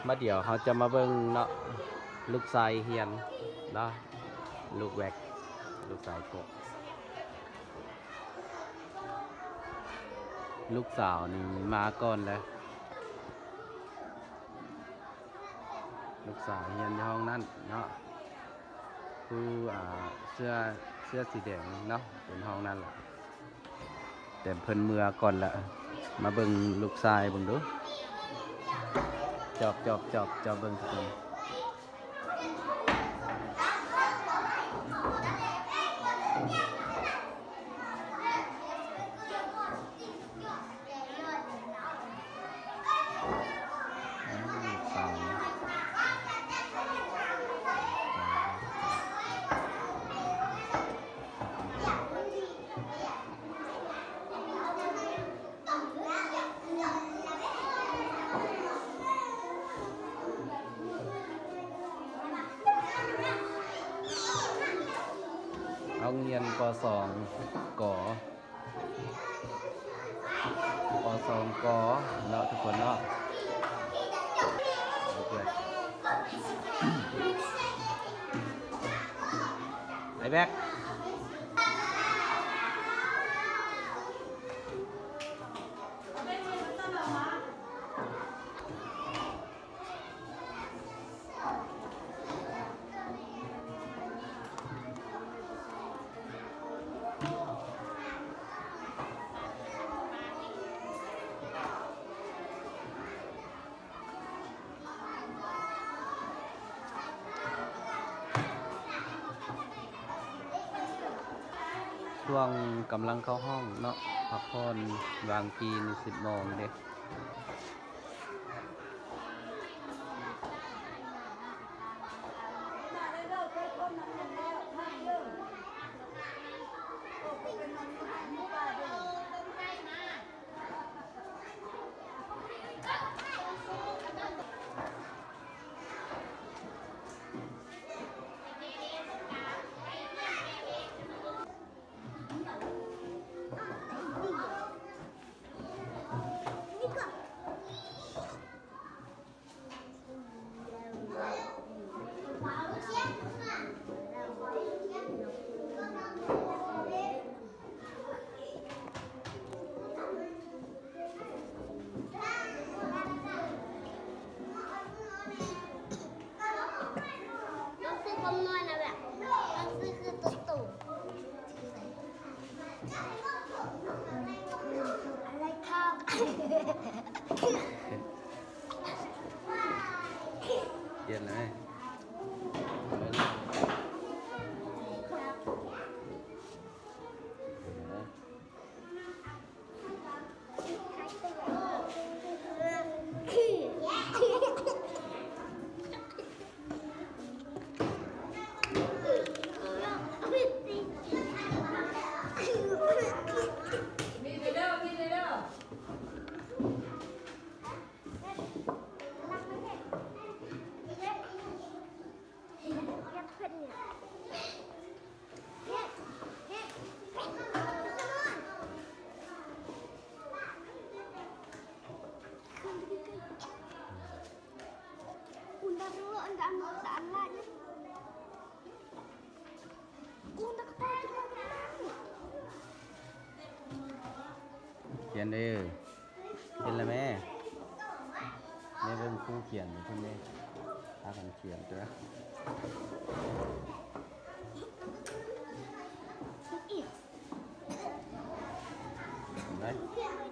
ມາດຽວເຮົາຈະມາເບິ່ງເນາະ ລູກຊາຍຮຽນເນາະ ລູກແວັກ ລູກຊາຍກົກ ລູກສາວນີ້ມາກ່ອນແລ້ວ ລູກສາວຮຽນຢູ່ຫ້ອງນັ້ນເນາະ ຜູ້ ອ່າ ເສື້ອ ເສື້ອສີແດງເນາະ ເປັນຫ້ອງນັ້ນລະ ແຕ່ເພິ່ນເມືອກ່ອນລະ ມາເບິ່ງລູກຊາຍເບິ່ງດູ ຈອບ ຈອບ ຈອບ ຈອບເບິ່ງທຸກຄົນ. ໂຮງຮຽນ ປໍສອງ ກ ປໍສອງ ກ ເນາະ ທຸກຄົນເນາະ ໄອ້ແບັກ. ຊ່ວງກຳລັງເຂົ້າຫ້ອງເນາະ ພັກຜ່ອນ ວາງກີ່ນີ້ ສິບໂມງເດ້. ຂຽນເດີ້ ຂຽນລະແມ່ ແມ່ເບິ່ງຄູຂຽນຢູ່ພຸ້ນເດ້ ພາກັນຂຽນເດີ້ ເຫັນໄດ້.